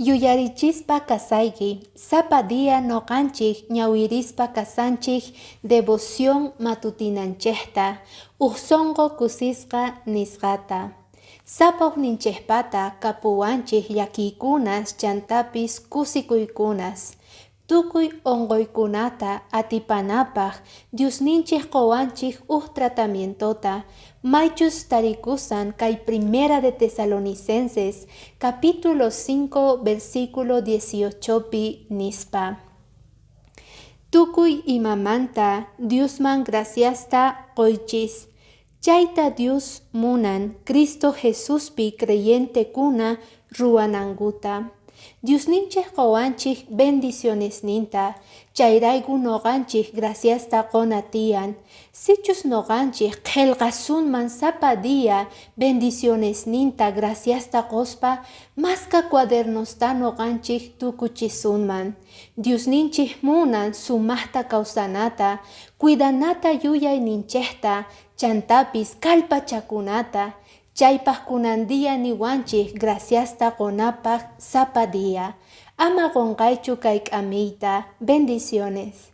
Yuyarichispa kasayki, sapa día noqanchik ñawirispa kasanchik devoción matutinanchikta, uj sonqo kusisqa nisqata. Sapa ujninchikpata kapuwanchik llakiykunas chantapis kusikuykunas. Tukuy onqoykunata atipanapaq Diosninchik qowanchik uj tratamientota, maychus tarikusan kay Primera de Tesalonicenses capítulo 5 versículo 18pi nispa: Tukuy imamanta Diosman graciasta qoychis. Chayta Dios munan Cristo Jesuspi creyentekuna ruwanankuta. Diosninchik qowanchik bendicionesninta, chayrayku noqanchik graciasta qona tiyan. Sichus noqanchik qhelqasunman sapa día bendicionesninta graciasta qospa, maska cuadernosta noqanchik tukuchisunman. Diosninchik munan sumaqta kawsanata, cuidanata yuyayninchikta, chantapis kallpachakunata. Chaypaq kunan día niwanchik graciasta qonapaq sapa día. Ama qonqaychu kay k'amiyta. Bendiciones.